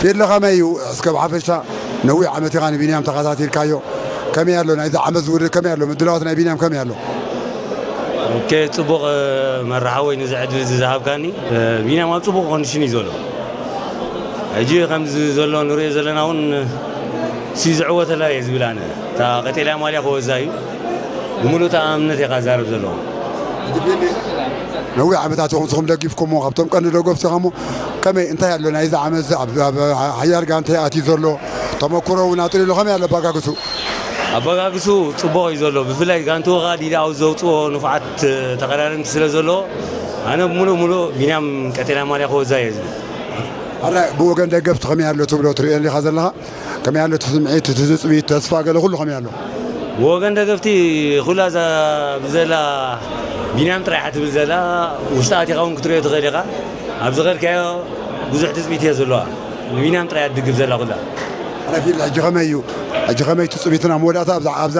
ፌሎ ከመይ እዩ? እስከ ብሓፈሻ ነዊሕ ዓመት ኢኻ ንቢንያም ተኸታቲልካዮ። ከመይ ኣሎ ናይዚ ዓመት ዝውድድር ከመይ ኣሎ? ምድላዋት ናይ ቢንያም ከመይ ኣሎ? ኦኬ፣ ጽቡቕ መራሓ ወይ ንዚ ዕድል እዚ ዝሃብካኒ። ቢንያም ኣብ ጽቡቕ ኮንዲሽን እዩ ዘሎ። ሕጂ ከምዚ ዘሎ ንሪኦ ዘለና እውን ሲ ዝዕወተላ እየ ዝብል ኣነ። እታ ቀጤልያ ማልያ ክወዛ እዩ። ብምሉእ ተኣማምነት እየ ዝዛረብ ዘለኹ። ነዊሕ ዓመታት ኢኹም ንስኹም ደጊፍኩሞ፣ ካብቶም ቀንዲ ደገፍቲ ኢኹሞ። ከመይ እንታይ ኣሎ ናይዚ ዓመት ኣብ ኣብ ሓያል ጋንታ ኣትዩ ዘሎ ተመክሮ እውን ኣጥልዩ ኣሎ። ከመይ ኣሎ ኣባጋግሱ? ኣበጋግሱ ጽቡቕ እዩ ዘሎ። ብፍላይ ጋንትኡ ኸኣ ዲዳ ኣብ ዘውፅኦ ንፉዓት ተቐዳደምቲ ስለ ዘለዎ ኣነ ብምሉእ ምሉእ ቢንያም ቀጤልያ ማልያ ክወዛ እየ ዝብል። ኣረ ብወገን ደገፍቲ ከመይ ኣሎ ትብሎ ትርእዮ እንዲኻ ዘለኻ? ከመይ ኣሎ እቲ ስምዒት፣ እቲ ትጽቢት፣ ተስፋ ገለ ኩሉ ከመይ ኣሎ? ብወገን ደገፍቲ ኩላ እዛ ብዘላ ቢንያም ጥራይ እያ ትብል ዘላ። ውሽጢ ኣቲኻ እውን ክትሪኦ ትኽእል ኢኻ። ኣብ ዝኸድካዮ ብዙሕ ትጽቢት እየ ዘለዋ። ንቢንያም ጥራይ እያ ትድግፍ ዘላ ኩላ። ኣረ ፊል ሕጂ ከመይ እዩ? ሕጂ ከመይ ትጽቢትና መወዳእታ ኣብዛ ኣብዛ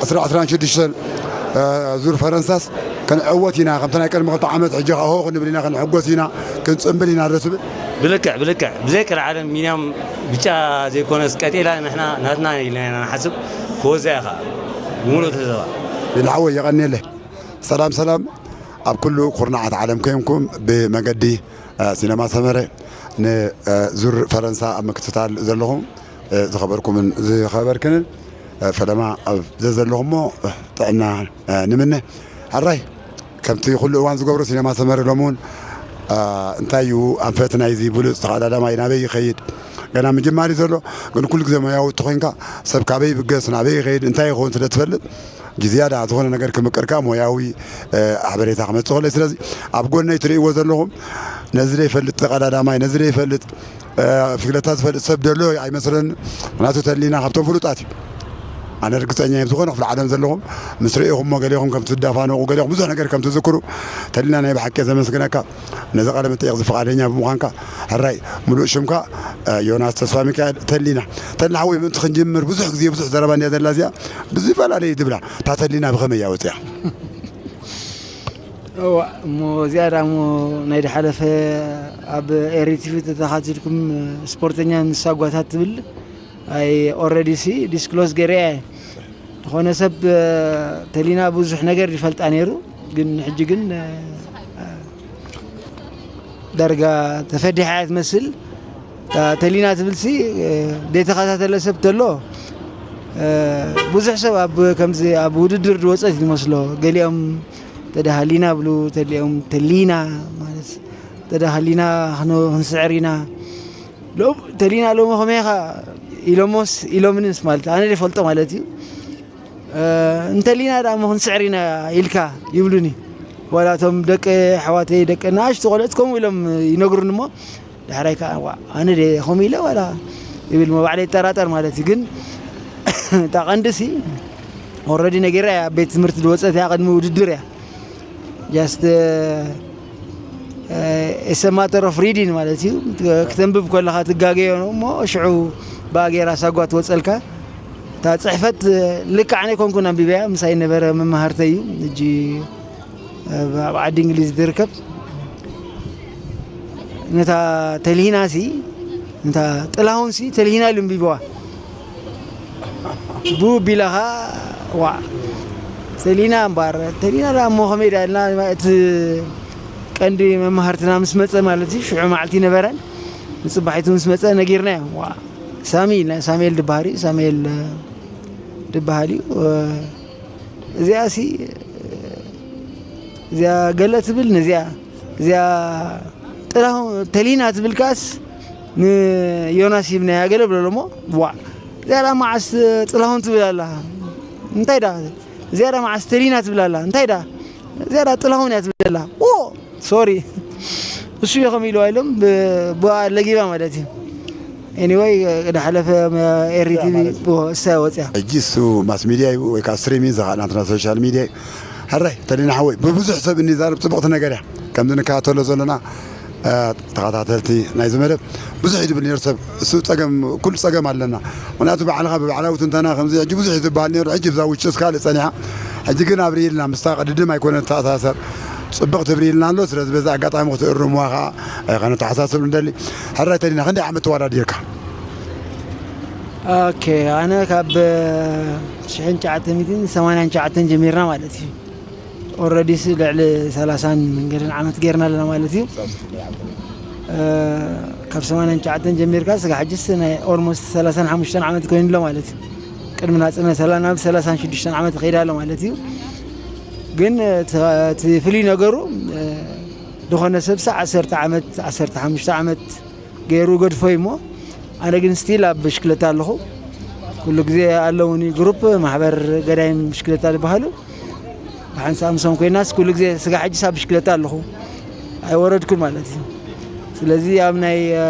ዕስራ ዕስራን ሽዱሽተን ዙር ፈረንሳስ ክንዕወት ኢና፣ ከምቲ ናይ ቅድሚ ክልተ ዓመት ሕጂ ኸኣ ሆ ክንብል ኢና፣ ክንሕጎስ ኢና፣ ክንጽምብል ኢና ዶ ትብል? ብልክዕ ብልክዕ ብዘይ ቀልዓለም ቢንያም ብጫ ዘይኮነስ ቀጤላ ንሕና ናትና ኢልና ኢና ንሓስብ። ክወዛ ኢኻ ብምሉእ ተስፋ። ፊል ሓወይ የቐንየለይ። ሰላም ሰላም ኣብ ኩሉ ኩርናዓት ዓለም ኮይንኩም ብመገዲ ሲነማ ሰመረ ንዙር ፈረንሳ ኣብ ምክትታል ዘለኹም ዝኸበርኩምን ዝኸበርክንን ፈለማ ኣብ ዘዘለኹሞ ጥዕና ንምነ። ሕራይ ከምቲ ኩሉ እዋን ዝገብሮ ሲነማ ሰመረ ሎሚ እውን እንታይ እዩ ኣንፈት ናይዚ ብሉፅ ተቐዳዳማይ ናበይ ይኸይድ? ገና ምጅማር እዩ ዘሎ። ግን ኩሉ ግዜ ሞያዊ እትኾይንካ ሰብ ካበይ ይብገስ ናበይ ይኸይድ እንታይ ይኸውን ስለ ትፈልጥ ዝያዳ ዝኾነ ነገር ክምቅርካ ሞያዊ ሓበሬታ ክመፅእ ከሎ። ስለዚ ኣብ ጎነይ ትርእይዎ ዘለኹም ነዚ ዘይፈልጥ ተቐዳዳማይ ነዚ ዘይፈልጥ ፍግለታ ዝፈልጥ ሰብ ደሎ ኣይመስለኒ። ምክንያቱ ተሊና ካብቶም ፍሉጣት እዩ። ኣነ ርግፀኛ እየ ዝኾነ ክፍለ ዓለም ዘለኹም ምስ ርእኹሞ ገሌኹም ከም ትዳፋነቑ ገሌኹም ብዙሕ ነገር ከም ትዝክሩ ተሊና ናይ ብሓቂ ዘመስግነካ። ነዚ ቃለ መጠየቕ እዚ ፍቓደኛ ብምዃንካ። ሕራይ ምሉእ ሽምካ ዮናስ ተስፋ ሚካኤል ተሊና። ተሊና ሓወይ ምእንቲ ክንጅምር ብዙሕ ግዜ ብዙሕ ዘረባ እንድያ ዘላ እዚኣ። ብዝፈላለዩ ዝብላ እታ ተሊና ብኸመይ እያ ወፂኣ? እዋ እሞ እዚኣ ዳ እሞ ናይ ድሓለፈ ኣብ ኤሪ ቲቪ ተተኻቲልኩም ስፖርተኛ ንሳ ጓታት ትብል ኣይ ኦረዲ ሲ ዲስክሎዝ ገይረያ እየ። ዝኾነ ሰብ ተሊና ብዙሕ ነገር ይፈልጣ ነይሩ፣ ግን ሕጂ ግን ዳርጋ ተፈዲሓ እያ ትመስል። ተሊና ትብልሲ ዘይተኸታተለ ሰብ ተሎ ብዙሕ ሰብ ኣብ ከምዚ ኣብ ውድድር ዝወፀት ይመስሎ። ገሊኦም ተዳሃሊና ብሉ፣ ተሊኦም ተሊና ማለት ተዳሃሊና ክንስዕር ኢና። ተሊና ሎሚ ከመይኻ ኢሎሞስ ኢሎምንስ ማለት ኣነ ዘይፈልጦ ማለት እዩ። እንተሊና ደኣ እሞ ክንስዕር ኢና ኢልካ ይብሉኒ። ዋላ እቶም ደቂ ኣሕዋተይ ደቂ ንኣሽቱ ቆልዑት ከምኡ ኢሎም ይነግሩኒ እሞ ዳሕራይ ከዓ ዋ ኣነ ድየ ከምኡ ኢለ ዋላ ይብል እሞ ባዕለይ ይጠራጠር ማለት እዩ። ግን እታ ቀንድሲ ኦረዲ ነጊራ እያ ኣብ ቤት ትምህርቲ ዝወፀት እያ ቅድሚ ውድድር እያ። Just it's a matter of reading ማለት እዩ። ክተንብብ ከለኻ ትጋገዮ ነው እሞ ሽዑ ብኣ ገይራ ሳጓ ትወፀልካ። እታ ፅሕፈት ልክዕ ኣነ ኣይኮንኩን ኣንቢበያ ምሳይ ነበረ መማሃርተይ እዩ። ሕጂ ኣብ ዓዲ እንግሊዝ ዝርከብ ነታ ተልሂና ሲ ነታ ጥላሁን ሲ ተልሂና ኢሉ ኣንቢብዋ። ቡ ቢላኻ ዋ ተሊና እምበር ተሊና ዳ እሞ ከመይ ዳ ኢልና እቲ ቀንዲ መማህርትና ምስ መፀ ማለት እዩ ሽዑ መዓልቲ ነበረን ንፅባሒቱ ምስ መፀ ነጊርናዮ ዋ ሳሚ ኢልና ሳሙኤል ድበሃል እዩ ሳሙኤል ድበሃል እዩ እዚኣ ሲ እዚኣ ገለ ትብል ነዚኣ እዚኣ ጥላሁን ተሊና ትብል ከኣስ ንዮናስ ሂብናያ ገለ ብለሎ እሞ ዋዕ እዚኣ ዳ መዓስ ጥላሁን ትብል ኣላ እንታይ ዳ እዚኣ ዳ መዓስ ተሊና ትብል ኣላ እንታይ ዳ እዚኣ ዳ ጥላሁን እያ ትብል ኣላ ኦ ሶሪ እሱ እዮ ከም ኢልዋ ኢሎም ብኣ ለጊባ ማለት እዩ anyway ድሓለፈ ኤሪ ቲቪ እሳ ወፅያ ሕጂ እሱ ማስ ሚድያ እዩ ወይ ከዓ ስትሪሚንግ ዘኻእናትና ሶሻል ሚድያ እዩ ሕራይ ተሊና ሓወይ ብብዙሕ ሰብ እንዛረብ ፅቡቕቲ ነገር እያ ከምዚ ንከታተሎ ዘለና ተኸታተልቲ ናይዚ መደብ ብዙሕ እዩ ዝብል ነሩ ሰብ እሱ ፀገም ኩሉ ፀገም ኣለና ምክንያቱ ባዕልኻ ብባዕላዊ ትንተና ከምዚ ሕጂ ብዙሕ እዩ ዝበሃል ነሩ ሕጂ ብዛ ውጭ እስካልእ ፀኒሓ ሕጂ ግን ኣብርይልና ምስታ ቅድድም ኣይኮነ ተኣሳሰር ጽብቕ ትብሪ ኢልና ኣሎ። ስለዚ በዚ ኣጋጣሚ ክትእርምዋ ከዓ፣ እ፣ ከነተሓሳስብ ንደሊ። ሕራይ ተዲና ክንደይ ዓመት ተወዳዲርካ? ኦኬ፣ ኣነ ካብ ሽሕን ትሽዓተ ሚእትን ሰማንያን ትሽዓተን ጀሚርና ማለት እዩ። ኦረዲስ ልዕሊ ሰላሳን መንገድን ዓመት ጌርና ኣለና ማለት እዩ። እ፣ ካብ ሰማንያን ትሽዓተን ጀሚርካ ስጋ ሕጅስ ናይ ኦልሞስት ሰላሳን ሓሙሽተን ዓመት ኮይኑ ኣሎ ማለት እዩ። ቅድሚ ናጽነት ሰላ ናብ ሰላሳን ሽዱሽተን ዓመት ይኸይድ ኣሎ ማለት እዩ። ግን እቲ እቲ ፍሉይ ነገሩ፣ እ፣ ዝኾነ ሰብሲ ዓሰርተ ዓመት፣ ዓሰርተ ሓሙሽተ ዓመት ገይሩ ገድፎ እዩ እሞ፣ ኣነ ግን ስቲል ኣብ ብሽክለታ ኣለኹ። ኩሉ ግዜ ኣለውኒ ግሩፕ ማሕበር ገዳይም ብሽክለታ ዝበሃሉ፣ ብሓንሳእ ምሶም ኮይናስ ኩሉ ግዜ ስጋ ሕጅስ ኣብ ብሽክለታ ኣለኹ። ኣይወረድኩን ማለት እዩ። ስለዚ ኣብ ናይ፣ እ፣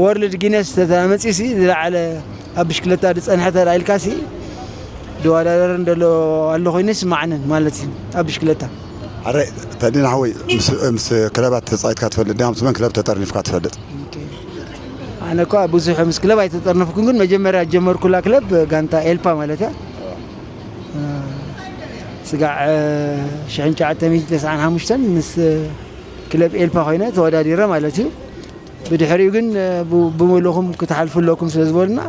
ወርልድ ጊነስ ተመጺሲ ዝለዓለ ኣብ ብሽክለታ ዝጸንሐ ተራ ኢልካሲ ድዋዳደር እንደሎ ኣሎ ኮይኑ ይስማዓንን ማለት እዩ ኣብ ብሽክለታ። ኣረ፣ ተዲና ሓወይ፣ ምስ፣ ምስ ክለባት ተጻይትካ ትፈልጥ ዲኻ? ምስ መን ክለብ ተጠርኒፍካ ትፈልጥ? ኣነ እኳ ብዙሕ ምስ ክለብ ኣይተጠርነፍኩን፣ ግን መጀመርያ ጀመርኩላ ክለብ ጋንታ ኤልፓ ማለት እያ። እ፣ ስጋዕ፣ እ፣ ሽሕን ትሽዓተ ሚእትን ተስዓን ሓሙሽተን ምስ ክለብ ኤልፓ ኮይነ ተወዳዲረ ማለት እዩ። ብድሕሪኡ ግን፣ እ፣ ብ-፣ ብምልእኹም ክትሓልፉ ኣለኩም ስለ ዝበሉና፣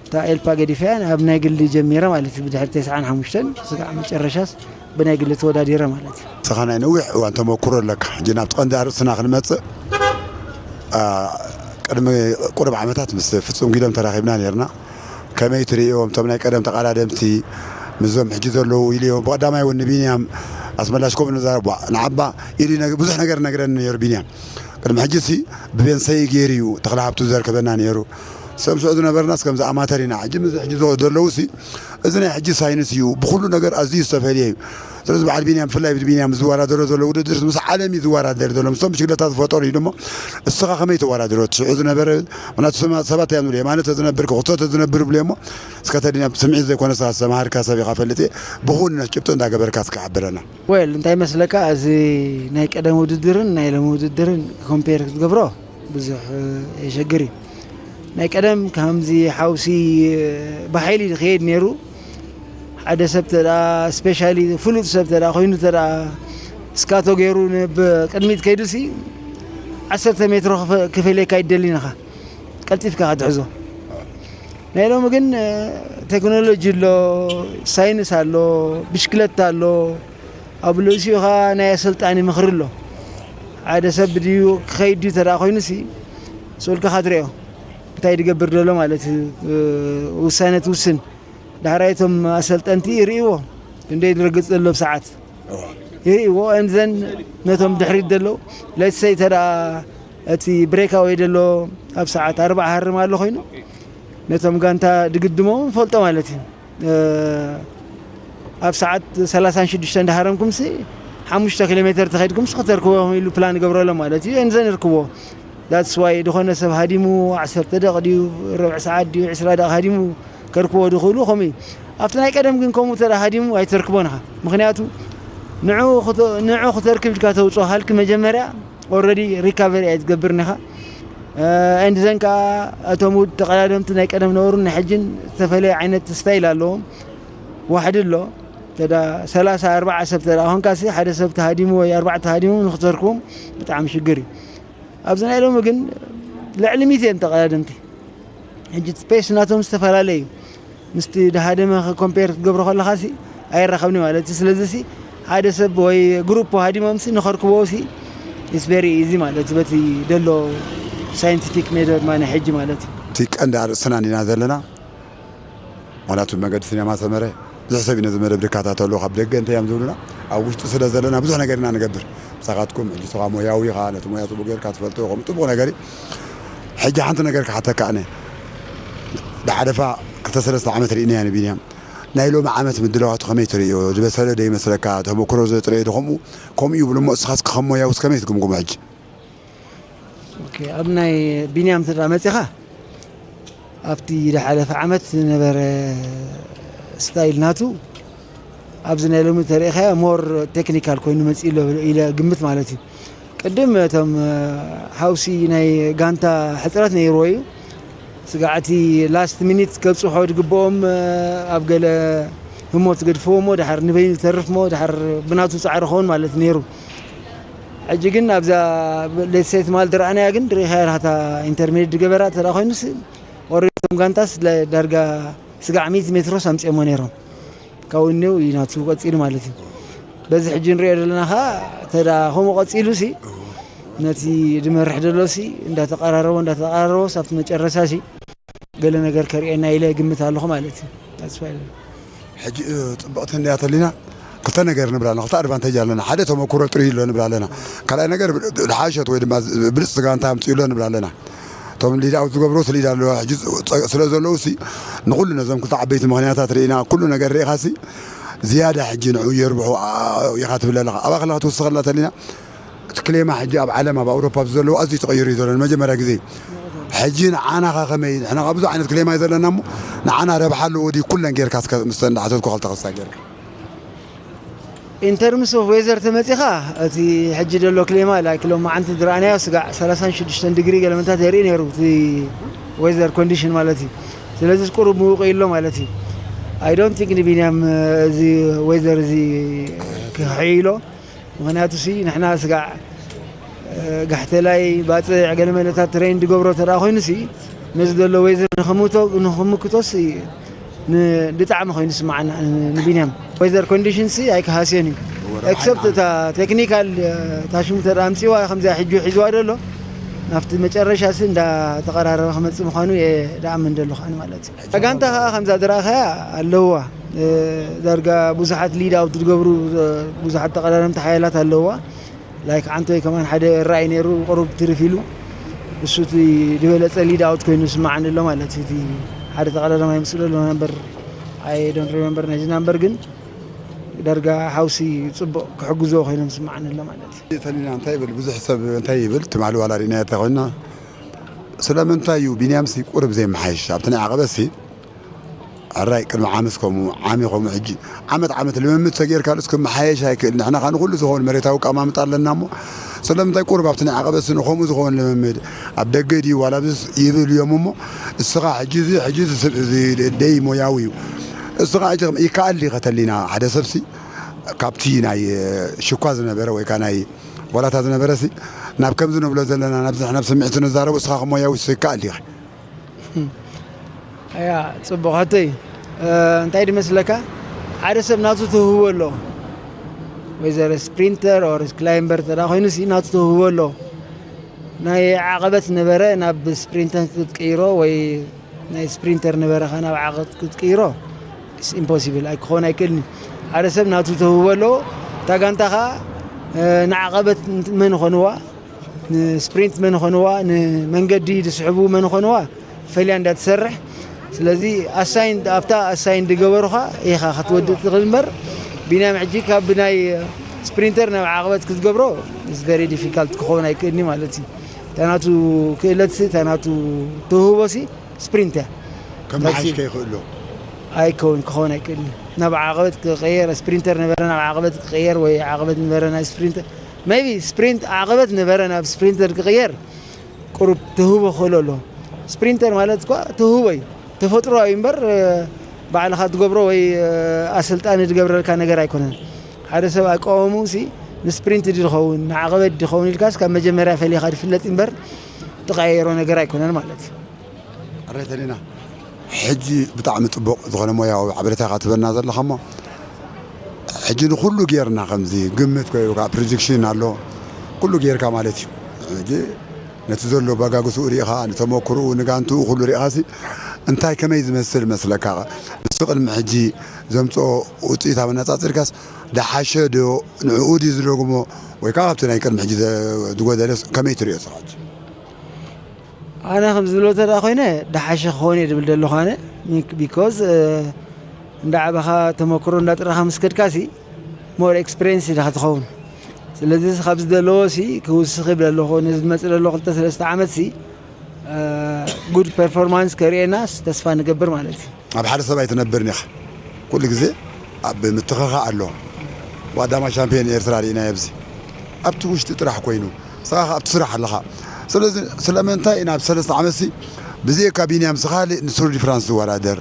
እታ ኤልፓ ገዲፈያ ኣብ ናይ ግሊ ጀሚረ ማለት እዩ። ብድሕሪ ተስዓን ሓሙሽተን ስጋዕ መጨረሻስ ብናይ ግሊ ተወዳዲረ ማለት እዩ። ንስኻ ናይ ነዊሕ እዋን ተመኩሮ ኣለካ። ሕጂ ናብቲ ቀንዲ ኣርእስትና ክንመጽእ፣ አ፣ ቅድሚ ቁሩብ ዓመታት ምስ ፍጹም ጊዶም ተራኺብና ነርና። ከመይ ትርእዮም? እቶም ናይ ቀደም ተቓዳደምቲ ምስዞም ሕጂ ዘለዉ ኢልዮ። ብቐዳማይ እውን ንቢንያም ኣስመላሽ ከምኡ ንዛረብ፣ "ዋ፣ ንዓባ" ኢሉ ይነግ-፣ ብዙሕ ነገር ነግረኒ ነይሩ ቢንያም። ቅድሚ ሕጂ ሲ ብቤንሰይ ገይሩ እዩ ተኽለ ሃብቱ ዘርከበና ነይሩ። ሰም ሽዑ ዝነበርናስ ከምዚ ኣማተር ኢና። ሕጂ ምስ ሕጂ ዘ-፣ ዘለዉ ሲ፣ እዚ ናይ ሕጂ ሳይንስ እዩ፣ ብኹሉ ነገር ኣዝዩ ዝተፈልየ እዩ። ስለዚ በዓል ቢንያም፣ ብፍላይ ብቢንያም ዝወዳደሮ ዘሎ ውድድር ምስ ዓለም እዩ ዝወዳደር ዘሎ። ምስቶም ብሽግለታ ዝፈጠሩ እዩ ደሞ፣ እስኻ ከመይ ተወዳድሮ? እቲ ሽዑ ዝነበረ፣ ምክንያቱ ሰማ-፣ ሰባት እዮም ዝብሉ፣ የማነ ተዝነብር፣ ክኽቶ ተዝነብር ይብሉ እሞ፣ እስከ ተዲና ስምዒት ዘይኮነ ኣስተማሃርካ ሰብ ኢኻ ፈልጥ እየ። ብኹነት ጭብጦ እንዳገበርካ እስከ ሓብረና። ዌል፣ እንታይ መስለካ፣ እዚ ናይ ቀደም ውድድርን ናይ ሎሚ ውድድርን ኮምፔር ክትገብሮ ብዙሕ፣ እ፣ የሸግር እዩ። ናይ ቀደም ከምዚ ሓውሲ፣ እ፣ ብሓይሊ ዝኸየድ ነይሩ። ሓደ ሰብ ተዳ፣ ስፔሻሊ ፍሉጥ ሰብ ተዳ ኮይኑ ተዳ ስካቶ ገይሩ ን-፣ ብቅድሚት ከይዱሲ ዓሰርተ ሜትሮ ክፈ-፣ ክፈልየካ ይደሊ ኢኻ። ቀልጢፍካ ክትሕዞ። ናይ ሎሚ ግን፣ እ፣ ቴክኖሎጂ ኣሎ፣ ሳይንስ ኣሎ፣ ብሽክለታ ኣሎ፣ ኣብ ልእሲኡ ኸዓ ናይ ኣሰልጣኒ ምኽሪ ኣሎ። ሓደ ሰብ ድዩ ክኸይድ ድዩ ተደኣ ኮይኑሲ፣ ስኡልካ ክትሪኦ፣ እንታይ ድገብር ደሎ ማለት እዩ፣ እ፣ ውሳነ ትውስን። ዳሕራይ እቶም ኣሰልጠንቲ ይርእይዎ፣ ክንደይ ድረግጽ ዘሎ ብሰዓት። ይርእይዎ፣ and then ነቶም ድሕሪት ዘለዉ፣ let's say ተደኣ እቲ ብሬካወይ ደሎ ኣብ ሰዓት ኣርባዓ ሃርም ኣሎ ኮይኑ፣ ነቶም ጋንታ ድግድሞ ንፈልጦ ማለት እዩ። እ፣ ኣብ ሰዓት ሰላሳን ሽዱሽተን እንዳሃረምኩምሲ፣ ሓሙሽተ ኪሎ ሜተር ተኸይድኩምሲ ክተርክቦ ኢሉ ፕላን ይገብረሎም ማለት እዩ። And then ይርክቦ። That's why ዝኾነ ሰብ ሃዲሙ፣ ዓሰርተ ደቕ ድዩ፣ ርብዒ ሰዓት ድዩ፣ ዕስራ ደቕ ሃዲሙ ከርክቦ ድኽእሉ ከምኡ እዩ። ኣብቲ ናይ ቀደም ግን ከምኡ ተደኣ ሃዲሙ ኣይተርክቦን ኢኻ። ምኽንያቱ ንዑ ክተ-፣ ንዑ ክተርክብ ኢልካ ተውፅኦ ሃልኪ መጀመርያ ኦልረዲ ሪካቨሪ እያ ትገብርን ኢኻ። እ፣ and then ከኣ እቶም ውድ ተቐዳደምቲ ናይ ቀደም ነበሩን ናይ ሕጅን ዝተፈላለየ ዓይነት ስታይል ኣለዎም። ዋሕዲ ኣሎ። ተዳ ሰላሳ ኣርባዓ ሰብ ተዳ ኮንካሲ ሓደ ሰብ ተሃዲሙ ወይ ኣርባዕተ ተሃዲሙ ንክተርክቦም ብጣዕሚ ሽግር እዩ። ኣብዚ ናይ ሎሚ ግን ልዕሊ ሚእቲ እዮም ተቐዳደምቲ። ሕጂ ስፔስ ናቶም ዝተፈላለየ እዩ። ምስቲ ድሃደመ ኮምፔር ክትገብሮ ከለኻሲ ኣይራኸብኒ ማለት እዩ። ስለዚሲ ሓደ ሰብ ወይ ግሩፕ ሃዲሞምሲ ንኸርክቦሲ it's very easy ማለት እዩ። በቲ ደሎ ሳይንቲፊክ ሜቶድ ማነ ሕጂ ማለት እዩ። እቲ ቀንዲ ኣርእስትና ኢና ዘለና። ምኽንያቱ መገዲ ሲኔማ ሰመረ ብዙሕ ሰብ እዩ ነዚ መደብ ዝከታተሎ፣ ካብ ደገ እንታይ እዮም ዝብሉና፣ ኣብ ውሽጢ ስለ ዘለና ብዙሕ ነገር ኢና ንገብር። ምሳኻትኩም ሕጂ ንስኻ ሞያዊ ኢኻ፣ ነቲ ሞያ ጽቡቕ ጌርካ ትፈልጦ ኢኹም፣ ጽቡቕ ነገር እዩ። ሕጂ ሓንቲ ነገር ክሓተካ ኣነ፣ ብሓለፋ ክልተ ሰለስተ ዓመት ርኢናዮ ንቢንያም። ናይ ሎሚ ዓመት ምድላዋቱ ከመይ ትርእዮ? ዝበሰለ ዶ ይመስለካ? ተመኩሮ ዘጥረየ ዶ? ከምኡ፣ ከምኡ ይብሉ እሞ፣ እስኻስ ከም ሞያውስ ከመይ ትግምግሞ ሕጂ? ኦኬ፣ ኣብ ናይ ቢንያም ትዳ መጺኻ፣ ኣብቲ ዝሓለፈ ዓመት ዝነበረ ስታይል ናቱ፣ ኣብዚ ናይ ሎሚ ተሪኢኻዮ ሞር ቴክኒካል ኮይኑ መጺኡ ኣሎ ኢለ ግምት ማለት እዩ። ቅድም እቶም፣ እ፣ ሓውሲ ናይ ጋንታ ሕጽረት ነይርዎ እዩ። ስጋዕቲ ላስት ሚኒት ከብጽሖ ዝግብኦም፣ እ፣ ኣብ ገለ ህሞት ገድፍዎ እሞ ድሓር ንበይኑ ዝተርፍ እሞ ድሓር ብናቱ ጻዕሪ ክኸውን ማለት ነይሩ። ሕጂ ግን ኣብዛ ሌትሴ ትማል ዝረኣናያ ግን ርኢኻያ ኢኻ፣ እታ ኢንተርሜድ ዝገበራ እንተ ደኣ ኮይኑስ ኦልሬዲ እቶም ጋንታስ ለ-፣ ዳርጋ ስጋዕ ሚእቲ ሜትሮስ ኣምጺኦሞ ነይሮም። ካብኡ እኒው እዩ ናቱ ቀጺሉ ማለት እዩ። በዚ ሕጂ ንሪኦ ዘለና ኸኣ እንተ ደኣ ከምኡ ቀጺሉ ሲ ነቲ ዝመርሕ ዘሎ ሲ እንዳተቐራረቦ እንዳተቐራረቦ ሳብቲ መጨረሻ ሲ ገለ ነገር ከርእየና ኢለ እግምት ኣለኹ ማለት እዩ። ተስፋ ኣለኒ። ሕጂ፣ እ፣ ጽብቕቲ እንድያ ተሊና ክልተ ነገር ንብላ ኣለና፣ ክልተ ኣድቫንቴጅ ኣለና። ሓደ ተመኩሮ ጥርዩ ኣሎ ንብላ ኣለና። ካልኣይ ነገር ብ-፣ ዝሓሸት ወይ ድማ ዝ-፣ ብልጽቲ ጋንታ ኣምጽኡ ኣሎ ንብላ ኣለና። እቶም ሊድ ኣውት ዝገብሩ ስሊድ ኣለዎ። ሕጂ ጸ-፣ ስለ ዘለዉ ሲ ንኹሉ ነዞም ክልተ ዓበይቲ ምኽንያታት ርኢና፣ ኩሉ ነገር ርኢኻ ሲ ዝያዳ ሕጂ ንዕኡ የርብሑ፣ ኣ-፣ ኢኻ ትብል ኣለኻ። ኣብኣ ከለኻ ትውስኸላ ተሊና እቲ ክሌማ ሕጂ ኣብ ዓለም፣ ኣብ ኣውሮፓ ዘለዉ ኣዝዩ ተቐይሩ እዩ ዘሎ። ንመጀመርያ ግዜ ሕጂ ንዓና ኸ ከመይ? ንሕና ኸኣ ብዙሕ ዓይነት ክሌማ እዩ ዘለና እሞ፣ ንዓና ረብሓ ኣለዎ ድዩ? ኩለን ጌርካ እስከ ምስ እንዳሓተትኩ ክልተ ክስታ ጌርካ። In terms of weather ተመጺኻ፣ እቲ ሕጂ ዘሎ ክሌማ፣ ላይክ፣ ሎማዓንቲ ዝረኣናዮ ስጋዕ ሰላሳን ሽዱሽተን ዲግሪ ገለመታት የርኢ ነይሩ። እቲ ዌዘር ኮንዲሽን ማለት እዩ። ስለዚ ቁሩብ ምውቕ ኢሎ ማለት እዩ። I don't think ንቢንያም እዚ ዌዘር እዚ ክሕይሎ። ምኽንያቱ ሲ ንሕና ስጋዕ፣ እ፣ ጋሕተላይ፣ ባጽዕ፣ ገለ መለታት ትሬን ዝገብሮ እንተ ደኣ ኮይኑ ሲ ነዚ ዘሎ ዌዘር ንኽምቶ-፣ ንኽምክቶስ ን-፣ ብጣዕሚ ኮይኑ ዝስምዓና ን-፣ ንቢንያም። ዌዘር ኮንዲሽን ሲ ኣይክሃስዮን እዩ። ኤክሰፕት እታ ቴክኒካል፣ እ፣ እታ ሽሙ እንተ ደኣ ኣምጺዋ ከምዚኣ ሕጂ ሒዝዋ ዘሎ ናብቲ መጨረሻ ሲ እንዳተቐራረበ ክመጽእ ምዃኑ እየ ዝኣምን ዘለኹ ኣነ ማለት እዩ። ጋንታ ከኣ ከምዛ ዝረኣኻያ ኣለዋ። እ፣ ዳርጋ ብዙሓት ሊድ ኣውት ዝገብሩ፣ እ፣ ብዙሓት ተቐዳደምቲ ሓያላት ኣለዋ። ላይክ ዓንቶይ ከማን ሓደ ራእይ ነይሩ፣ ቁሩብ ትርፍ ኢሉ። እሱ እቲ ዝበለጸ ሊድ ኣውት ኮይኑ ይስምዓኒ ኣሎ ማለት እዩ። እቲ ሓደ ተቐዳዳማይ ምስሉ ኣሎ ነበር፣ I don't remember ናይዚ ናምበር፣ ግን ዳርጋ ሓውሲ ጽቡቕ ክሕግዞ ኮይኖም ይስምዓኒ ኣሎ ማለት እዩ። ተሊና እንታይ ይብል? ብዙሕ ሰብ እንታይ ይብል? ትማሊ ዋላ ርኢናዮ እንተኾይና፣ ስለምንታይ እዩ ቢንያምሲ ቁሩብ ዘይመሓየሽ? ኣብቲ ናይ ዓቐበትሲ ሕራይ ቅድሚ ዓመት ከምኡ፣ ዓሚ ከምኡ፣ ሕጂ ዓመት ዓመት ልምምድ ተጌርካሉስ ክመሓየሽ ኣይክእል። ንሕና ኸኣ ንኹሉ ዝኸውን መሬታዊ ኣቀማምጣ ኣለና እሞ፣ ስለምንታይ ቁሩብ ኣብቲ ናይ ዓቐበትሲ ንኸምኡ ዝኸውን ልምምድ ኣብ ደገ ድዩ ዋላ ኣብዚ ይብል እዮም እሞ፣ እስኻ ሕጂ እዚ፣ ሕጂ እዚ ሰብ፣ እዚ ደይ ሞያዊ እዩ። እስኻ ሕጂ ይከኣል ድዩ ከተሊና ሓደ ሰብሲ ካብቲ ናይ ሽኳ ዝነበረ ወይ ከኣ ናይ ዋላታ ዝነበረሲ ናብ ከምዚ ንብሎ ዘለና፣ ናብዚ ንሕና ብስምዒት ንዛረቡ፣ እስኻ ከም ሞያዊ ይከኣል ድዩ? ኣያ፣ ጽቡቕ ሕቶ እዩ። እ፣ እንታይ ድመስለካ? ሓደ ሰብ ናቱ ተውህቦ ኣሎ። ወይዘር ስፕሪንተር ኦር ክላይምበር እንተ ደኣ ኮይኑሲ ናቱ ተውህቦ ኣሎ። ናይ ዓቐበት ነበረ ናብ ስፕሪንተር ክትቅይሮ ወይ ናይ ስፕሪንተር ነበረ ከኣ ናብ ዓቐበት ክትቅይሮ፣ it's impossible፣ ኣይክኸውን ኣይክእልን እዩ። ሓደ ሰብ ናቱ ተውህቦ ኣለዎ። እታ ጋንታ ከኣ፣ እ፣ ንዓቐበት መን ኾንዋ? ንስፕሪንት መን ኾንዋ፣ ንመንገዲ ዝስሕቡ መን ኾንዋ ፈልያ እንዳትሰርሕ። ስለዚ ኣሳይን፣ ኣብታ ኣሳይን ዝገበሩኻ ኢኻ ክትወድእ ትኽእል እምበር፣ ቢንያም ሕጂ ካብ ናይ ስፕሪንተር ናብ ዓቕበት ክትገብሮ is very difficult፣ ክኸውን ኣይክእልኒ ማለት እዩ። እታ ናቱ ክእለትሲ፣ እታ ናቱ ተውህቦሲ ስፕሪንት እያ። ከም መሓሽ ከይኽእሎ። ኣይከውን፣ ክኸውን ኣይክእልኒ። ናብ ዓቐበት ክቕየር፣ ስፕሪንተር ነበረ ናብ ዓቐበት ክቕየር ወይ ዓቐበት ነበረ ናብ ስፕሪንተር፣ maybe ስፕሪንት ዓቐበት ነበረ ናብ ስፕሪንተር ክቕየር ቁሩብ ትህቦ ክእሎ ኣሎ። ስፕሪንተር ማለት እኳ ትህቦ እዩ፣ ተፈጥሮኣዊ እምበር፣ እ፣ ባዕልኻ ትገብሮ ወይ፣ እ፣ ኣሰልጣኒ ዝገብረልካ ነገር ኣይኮነን። ሓደ ሰብ ኣቃውምኡ ሲ ንስፕሪንት ድዩ ዝኸውን፣ ንዓቐበት ድዩ ዝኸውን ኢልካስ ካብ መጀመርያ ፈሊኻ ዝፍለጥ እምበር ትቐያየሮ ነገር ኣይኮነን ማለት እዩ። ኣረተሊና ሕጂ ብጣዕሚ ጽቡቕ ዝኾነ ሞያዊ ሓበሬታ ኢኻ ትበና ዘለኻ እሞ፣ ሕጂ ንኹሉ ጌርና ከምዚ ግምት ኮይኑ ከኣ ፕሮጀክሽን ኣሎ፣ ኩሉ ጌርካ ማለት እዩ። ሕጂ ነቲ ዘሎ ባጋግስኡ ርኢኻ፣ ንተመክሮኡ፣ ንጋንትኡ ኩሉ ርኢኻሲ እንታይ ከመይ ዝመስል መስለካ? ንሱ ቅድሚ ሕጂ ዘምጽኦ ውጽኢት ኣብ ኣነጻጺርካስ ደሓሸ ዶ ንዕኡ ድዩ ዝደግሞ ወይ ከኣ ካብቲ ናይ ቅድሚ ሕጂ ዘ-፣ ዝጎደለስ ከመይ ትርእዮ ንስኻ ሕጂ? ኣነ ከም ዝብሎ እንተ ደኣ ኮይነ ደሓሸ ክኸውን እየ ዝብል ዘለኹ ኣነ። ቢኮዝ፣ እ፣ እንዳዓበኻ ተመክሮ እንዳጥረኻ ምስ ከድካሲ ሞር ኤክስፔሪየንስ ኢኻ ትኸውን። ስለዚ ካብ ዝደለዎ ሲ ክውስኽ ይብል ኣለኹ። ነዚ ዝመጽእ ዘሎ ክልተ ሰለስተ ዓመት ሲ፣ እ፣ ጉድ ፐርፎርማንስ ከርእየናስ ተስፋ ንገብር ማለት እዩ። ኣብ ሓደ ሰብ ኣይትነብርን ኢኻ። ኩሉ ግዜ ኣብ ምትኽኻእ ኣሎ። ዋዳማ ሻምፒዮን ኤርትራ ርኢናዮ ኣብዚ። ኣብቲ ውሽጢ ጥራሕ ኮይኑ፣ ንስኻ ከኣ ኣብቲ ስራሕ ኣለኻ። ስለዚ ስለምንታይ ኢና ኣብ ሰለስተ ዓመትሲ ብዘይካ ቢንያም ሲ ካልእ ንቱር ዲ ፍራንስ ዝወዳደር?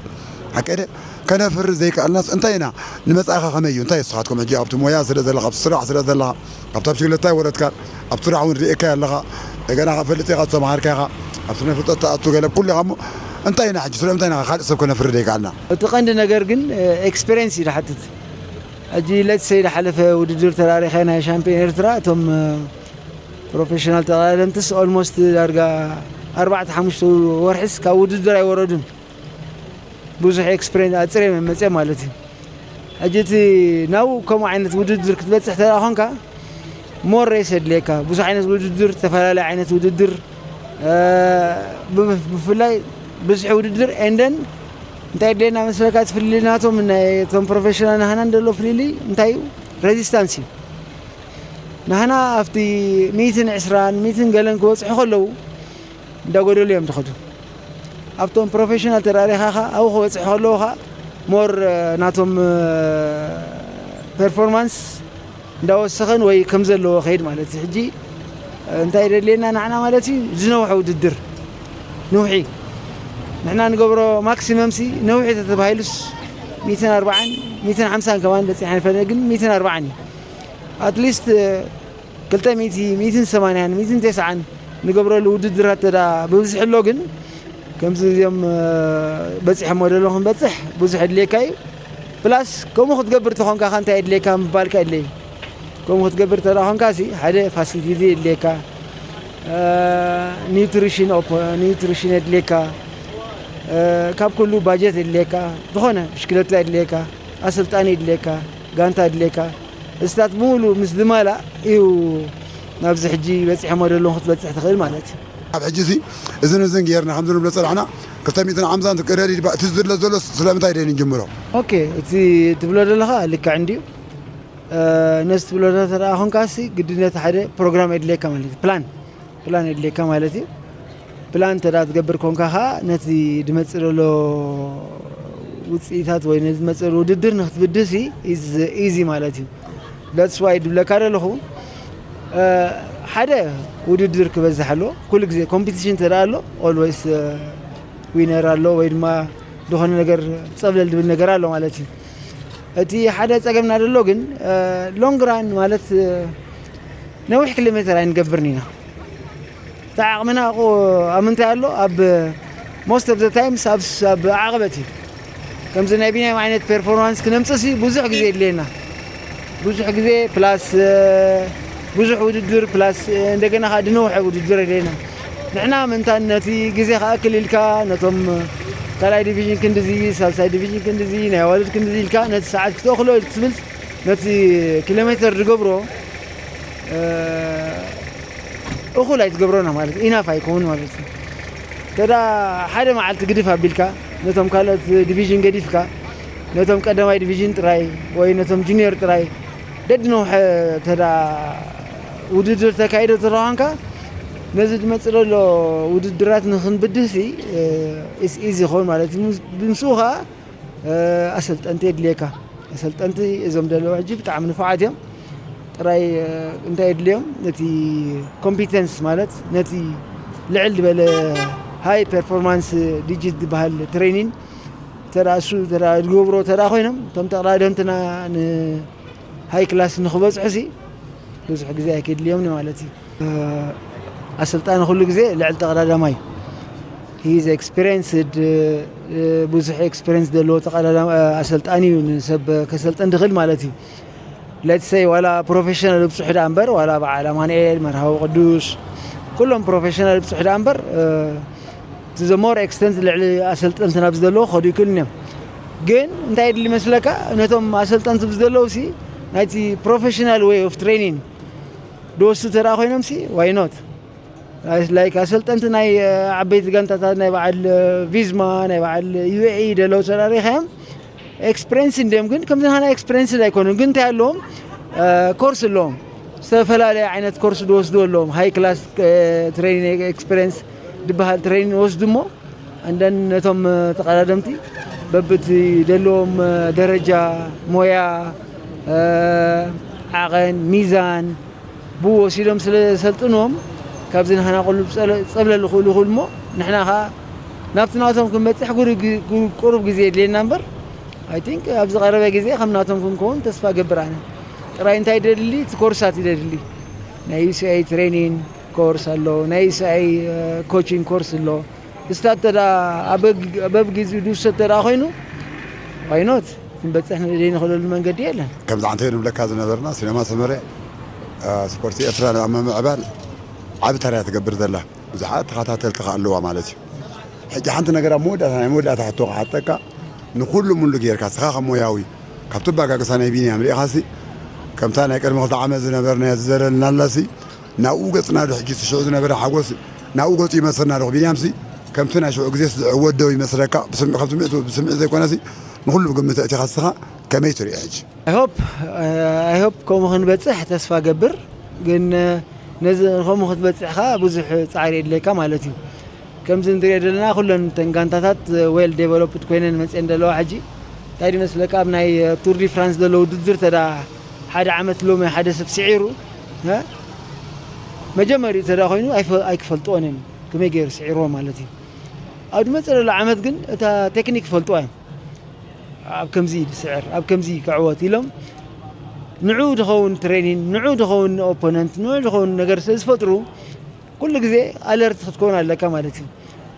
ሓቀደ ከነፍሪ ዘይከኣልናስ እንታይ ኢና? ንመጻኢኻ ከመይ እዩ? እንታይ ንስኻትኩም ሕጂ ኣብቲ ሞያ ስለ ዘለኻ፣ ኣብቲ ስራሕ ስለ ዘለኻ፣ ኣብታ ብሽክለታ ይወረድካ፣ ኣብ ስራሕ እውን ርኢካዮ ኣለኻ፣ እንደገና ከኣ ፈልጥ ኢኻ፣ ዝተመሃርካ ኢኻ፣ ኣብ ስነ ፍልጠት ትኣቱ ገለ ኩሉ ኢኻ እሞ፣ እንታይ ኢና ሕጂ? ስለምንታይ ኢና ካልእ ሰብ ከነፍሪ ዘይከኣልና? እቲ ቀንዲ ነገር ግን፣ እ፣ ኤክስፔሪየንስ እዩ ዝሓትት። ሕጂ ለት ሰይ ዝሓለፈ ውድድር ተራሪኸ ናይ ሻምፒዮን ኤርትራ፣ እቶም፣ እ፣ ፕሮፌሽናል ተቐዳደምትስ ኦልሞስት ዳርጋ ኣርባዕተ ሓሙሽተ ወርሒስ ካብ ውድድር ኣይወረዱን። ብዙሕ ኤክስፔሪንስ ኣጽሬ መመጽያ ማለት እዩ። ሕጂ እቲ ናብኡ ከምኡ ዓይነት ውድድር ክትበጽሕ ተደኣ ኾንካ፣ ሞር ሬስ የድልየካ። ብዙሕ ዓይነት ውድድር፣ ዝተፈላለየ ዓይነት ውድድር፣ እ፣ ብ-፣ ብፍላይ ብዙሕ ውድድር ኤንደን እንታይ የድልየና መስለካ? እቲ ፍልልይ ናቶም ናይ እቶም ፕሮፌሽናል ናህናን ዘሎ ፍልልይ እንታይ እዩ? ሬዚስታንስ እዩ። ናህና ኣብቲ ሚእትን ዕስራን ሚእትን ገለን ክበጽሑ ከለዉ እንዳጎደሉ እዮም ዝኸዱ። ኣብቶም ፕሮፌሽናል ተራሪኻ ኸኣ ኣብኡ ክበጽሑ ከለዉ ኸኣ ሞር፣ እ፣ ናቶም፣ እ፣ ፐርፎርማንስ እንዳወሰኸን ወይ ከም ዘለዎ ከይድ ማለት እዩ። ሕጂ፣ እ፣ እንታይ የድልየና ንዓና ማለት እዩ? ዝነውሐ ውድድር፣ ንውሒ። ንሕና ንገብሮ ማክሲመም ሲ ነውሒ ተተባሂሉስ ሚእትን ኣርባዓን ሚእትን ሓምሳን ከማን በጺሕና ይፈልጥ፣ ግን ሚእትን ኣርባዓን እዩ። ኣትሊስት ክልተ ሚእቲ፣ ሚእትን ሰማንያን፣ ሚእትን ተስዓን ንገብረሉ ውድድራት ተዳ ብብዝሒ ኣሎ፣ ግን ከምዚ እዚኦም፣ እ፣ በጺሖሞ ደሎ ክንበጽሕ ብዙሕ የድልየካ እዩ። ፕላስ ከምኡ ክትገብር ተኾንካ ከ እንታይ የድልየካ ምባልካ የድልየ። ከምኡ ክትገብር ተዳ ኾንካ ሲ ሓደ ፋሲሊቲ የድልየካ፣ እ፣ ኒውትሪሽን ኦፕ-፣ ኒውትሪሽን የድልየካ፣ እ፣ ካብ ኩሉ ባጀት የድልየካ፣ ዝኾነ ብሽክለታ የድልየካ፣ ኣሰልጣኒ የድልየካ፣ ጋንታ የድልየካ። እስታት ብምሉእ ምስ ዝማላእ እዩ ናብዚ ሕጂ በጺሖሞ ዘለኹ ክትበጽሕ ትኽእል ማለት እዩ። ኣብ ሕጂ እዚ እዝን እዝን ጌርና ከምዚ ንብሎ ጸናሕና ክልተ ሚእትን ሓምሳን ክረዲ ድባ-፣ እቲ ዝድለ ዘሎ ስለምንታይ ደይ ንጅምሮ? ኦኬ፣ እቲ ትብሎ ዘለኻ ልክዕ እንድዩ። እ፣ ነዚ ትብሎ ዘለኻ ተደኣ ኾንካሲ ግድነት ሓደ ፕሮግራም የድልየካ ማለት እዩ። ፕላን፣ ፕላን የድልየካ ማለት እዩ። ፕላን እንተ ደኣ ትገብር ኮንካ ኸኣ፣ ነቲ ዝመጽእ ዘሎ ውጽኢታት ወይ ነቲ ዝመጽእ ዘሎ ውድድር ንክትብድህሲ ኢዝ ኢዚ ማለት እዩ። That's why ድብለካ ዘለኹ፣ እ፣ ሓደ ውድድር ክበዝሕ ኣለዎ። ኩሉ ግዜ ኮምፒቲሽን እንተ ደኣ ኣሎ፣ ኦልዌይስ፣ እ፣ ዊነር ኣሎ ወይ ድማ ዝኾነ ነገር ጸብለል ድብል ነገር ኣሎ ማለት እዩ። እቲ ሓደ ጸገምና ዘሎ ግን፣ እ፣ ሎንግ ራን ማለት፣ እ፣ ነዊሕ ኪሎ ሜተር ኣይንገብርን ኢና። እቲ ዓቕምና እኮ ኣብ ምንታይ ኣሎ? ኣብ most of the times ኣብ፣ ኣብ ዓቐበት እዩ። ከምዚ ናይ ቢንያም ዓይነት ፐርፎርማንስ ክነምጽእሲ ብዙሕ ግዜ የድልየና። ብዙሕ ግዜ ፕላስ፣ እ፣ ብዙሕ ውድድር ፕላስ፣ እ፣ እንደገና ከኣ ድነውሐ ውድድር የድልየና። ንሕና ምእንታን ነቲ ግዜ ክኣክል ኢልካ ነቶም ካልኣይ ዲቪዥን ክንድዚ፣ ሳልሳይ ዲቪዥን ክንድዚ፣ ናይ ኣዋልድ ክንድዚ ኢልካ ነቲ ሰዓት ክትኣኽሎ ትብል፣ ነቲ ኪሎ ሜተር ዝገብሮ፣ እ፣ እኹል ኣይትገብሮና ማለት ኢናፍ ኣይከውን ማለት እዩ። ተዳ ሓደ መዓልቲ ግድፍ ኣቢልካ ነቶም ካልኦት ዲቪዥን ገዲፍካ ነቶም ቀዳማይ ዲቪዥን ጥራይ ወይ ነቶም ጁኒየር ጥራይ ደድነውሐ ተዳ ውድድር ተካይዶ ተረኻንካ ነዚ ዝመጽእ ዘሎ ውድድራት ንክንብድህሲ ኢስ ኢዚ ይኸውን ማለት እዩ። ምስ-፣ ብምስኡ ኸዓ እ፣ ኣሰልጠንቲ የድልየካ። ኣሰልጠንቲ እዞም ዘለዉ ሕጂ ብጣዕሚ ንፉዓት እዮም። ጥራይ፣ እ፣ እንታይ የድልዮም? ነቲ ኮምፒተንስ ማለት ነቲ ልዕል ዝበለ ሃይ ፐርፎርማንስ ዲጂት ዝበሃል ትሬኒን ተዳ እሱ ተዳ ዝገብሮ ተዳ ኮይኖም እቶም ተቐዳደምትና ንሃይ ክላስ ንክበጽሑሲ ብዙሕ ግዜ ኣይከድልዮምን ማለት እዩ። ኣሰልጣኒ ኩሉ ግዜ ልዕል ተቐዳዳማይ፣ he is experienced፣ ብዙሕ ኤክስፔሪንስ ዘለዎ ተቐዳዳማ-፣ ኣሰልጣኒ እዩ ንሰብ ከሰልጥን ዝኽእል ማለት እዩ። ሌትስ ሰይ ዋላ ፕሮፌሽናል ይብፅሑ ደኣ እምበር፣ ዋላ በዓል ኣማኑኤል፣ መርሃዊ ቅዱስ፣ ኩሎም ፕሮፌሽናል ይብፅሑ ደኣ እምበር፣ to the more extent ልዕሊ ኣሰልጠንትና ብዝደለዎ ክኸዱ ይክእሉን እዮም። ግን እንታይ የድሊ መስለካ፣ ነቶም ኣሰልጠንቲ ብዝደለዉ ሲ ናይቲ ፕሮፌሽናል ዌይ ኦፍ ትሬኒንግ ዝወስዱ ተደኣ ኮይኖም ሲ ዋይ ኖት? ላይክ ኣሰልጠንቲ ናይ፣ እ፣ ዓበይቲ ጋንታታት ናይ በዓል፣ እ፣ ቪዝማ፣ ናይ በዓል ዩ ኤ ኢ ደለዉ ተደኣ ሪኢኻዮም፣ ኤክስፕሬንስ እንድዮም፣ ግን ከምዚ ናህና ኤክስፕሬንስ ኣይኮኑን። ግን እንታይ ኣለዎም? እ፣ ኮርስ ኣለዎም። ዝተፈላለየ ዓይነት ኮርስ ዝወስዱ ኣለዎም። ሃይ ክላስ፣ እ፣ ትሬኒንግ ኤክስፕሬንስ ዝበሃል ትሬኒንግ ይወስዱ እሞ፣ እንደን ነቶም፣ እ፣ ተቐዳደምቲ በብቲ ደለዎም፣ እ፣ ደረጃ፣ ሞያ፣ እ፣ ዓቐን፣ ሚዛን ብኡ ወሲዶም ስለ ዘሰልጥንዎም፣ ካብዚ ንሕና ቁልብ ጸለ-፣ ጸብለል ይኽእሉ ይኽእሉ እሞ፣ ንሕና ኸኣ ናብቲ ናቶም ክንበጽሕ ጉር-፣ ግ-፣ ቁሩብ ግዜ የድልየና እምበር፣ I think ኣብ ዝቐረበ ግዜ ከም ናቶም ክንከውን ተስፋ ገብር ኣነ። ጥራይ እንታይ ደድሊ? እቲ ኮርሳት ይደድሊ። ናይ ዩ ሲ ኣይ ትሬኒንግ ኮርስ ኣሎ፣ ናይ ዩ ሲ ኣይ ኮቺንግ ኮርስ ኣሎ። እስታት ተዳ ኣብ በብ ግዜኡ ድውሰድ ተዳ ኮይኑ ዋይኖት ክንበፅሕ ዘይንኽእለሉ መንገዲ የለን። ከምዚ ዓንተ ንብለካ ዝነበርና ሲነማ ሰመረ ስፖርቲ ኤርትራ ኣብ ምምዕባል ዓቢ ተራ ትገብር ዘላ ብዙሓት ተኸታተልቲ ከ ኣለዋ ማለት እዩ። ሕጂ ሓንቲ ነገር ኣብ መወዳእታ ናይ መወዳእታ ሕቶ ክሓተካ፣ ንኹሉ ሙሉ ጌርካ ስኻ ከም ሞያዊ ካብቲ ኣባጋግሳ ናይ ቢንያም ሪኢኻሲ ከምታ ናይ ቅድሚ ክልተ ዓመት ዝነበርና ዝዘረልና ኣላሲ ናብኡ ገጽና ዶ ሕጂ እቲ ሽዑ ዝነበረ ሓጎስ ናብኡ ገጹ ይመስልና ዶ ቢንያምሲ ከምቲ ናይ ሽዑ ግዜስ ዝዕወት ዶ ይመስለካ? ብስምዒ ከም ስምዒት ብስምዒት ዘይኮነሲ ንኹሉ ብግምት ኣእቲኻ ስኻ ከመይ ትሪኦ ሕጂ? I hope I hope ከምኡ ክንበጽሕ ተስፋ ገብር፣ ግን ነዚ ከምኡ ክትበጽሕ ከኣ ብዙሕ ጻዕሪ የድልየካ ማለት እዩ። ከምዚ ንሪኦ ዘለና ኩለን እተን ጋንታታት well developed ኮይነን መጽየን ዘለዋ ሕጂ እንታይ ድመስለካ ኣብ ናይ ቱር ዲ ፍራንስ ዘሎ ውድድር ተዳ ሓደ ዓመት ሎሚ ሓደ ሰብ ስዒሩ መጀመሪኡ ተዳ ኮይኑ ኣይክፈልጥዎን እዮም ከመይ ገይሩ ስዒርዎ ማለት እዩ። ኣብ ድመጽእ ዘሎ ዓመት ግን እታ ቴክኒክ ይፈልጥዋ እዮም ኣብ ከምዚ ድስዕር ኣብ ከምዚ ክዕወት ኢሎም ንዑ ድኸውን ትሬኒን ንዑ ድኸውን ኦፖነንት ንዑ ድኸውን ነገር ስለ ዝፈጥሩ ኩሉ ግዜ ኣለርት ክትከውን ኣለካ ማለት እዩ።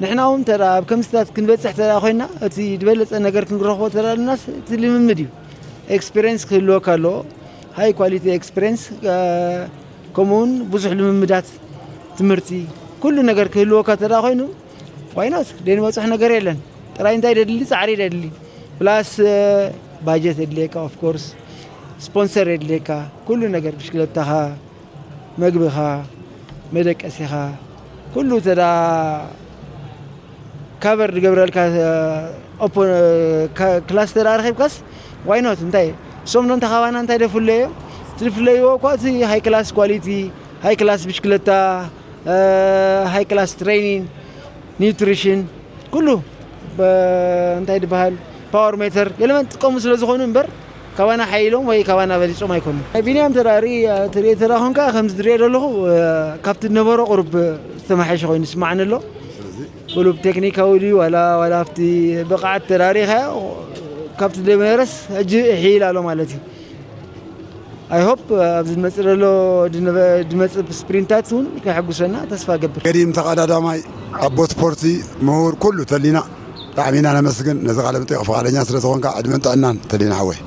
ንሕና እውን ተ ኣብ ከምዚታት ክንበፅሕ ተ ኮይና እቲ ዝበለፀ ነገር ክንረኽቦ ተለናስ እቲ ልምምድ እዩ። ኤክስፔሪንስ ክህልወካ ኣለዎ። ሃይ ኳሊቲ ኤክስፔሪንስ ከምኡውን ብዙሕ ልምምዳት ትምህርቲ ኩሉ ነገር ክህልወካ ተ ኮይኑ ዋይኖት ደይንበፅሕ ነገር የለን። ጥራይ እንታይ ደድሊ ፃዕሪ ደድሊ ፕላስ ባጀት የድልየካ ኦፍኮርስ ስፖንሰር የድልየካ ኩሉ ነገር ብሽክለታኻ መግብኻ መደቀሲኻ ኩሉ ተዳ ካቨር ዝገብረልካ ክላስተር ኣረኪብካስ ዋይኖት እንታይ እሶም ዶ እንተኻባና እንታይ ደፍለዮም ዝፍለይዎ እኳ እቲ ሃይ ክላስ ኳሊቲ ሃይ ክላስ ብሽክለታ ሃይ ክላስ ትሬኒንግ ኒውትሪሽን ኩሉ እንታይ ዝበሃል ፓወር ሜተር ገለመን ጥቀሙ ስለ ዝኾኑ እምበር ካባና ሓይሎም ወይ ካባና በሊፆም ኣይኮኑን። ናይ ቢንያም ተራሪ ትሪኦ ተራ ኮንካ ከምዚ ዝሪኦ ዘለኹ ካብቲ ነበሮ ቁሩብ ዝተመሓየሸ ኮይኑ ይስማዓኒ ኣሎ። ብሉብ ቴክኒካዊ ድዩ ዋላ ዋላ ኣብቲ ብቕዓት ተራሪኻ ካብቲ ደመረስ ሕጂ ይሕይል ኣሎ ማለት እዩ። I hope ኣብዚ ዝመፅእ ዘሎ ድመፅእ ስፕሪንታት እውን ከሐጉሰና ተስፋ ገብር። ገዲም ተቐዳዳማይ ኣቦ ስፖርቲ ምሁር ኩሉ ተሊና ብጣዕሚ ኢና ነመስግን ነዚ ቃለ መጠይቕ ፍቓደኛ ስለ ዝኾንካ ዕድመን ጥዕናን ተሊና ሓወይ።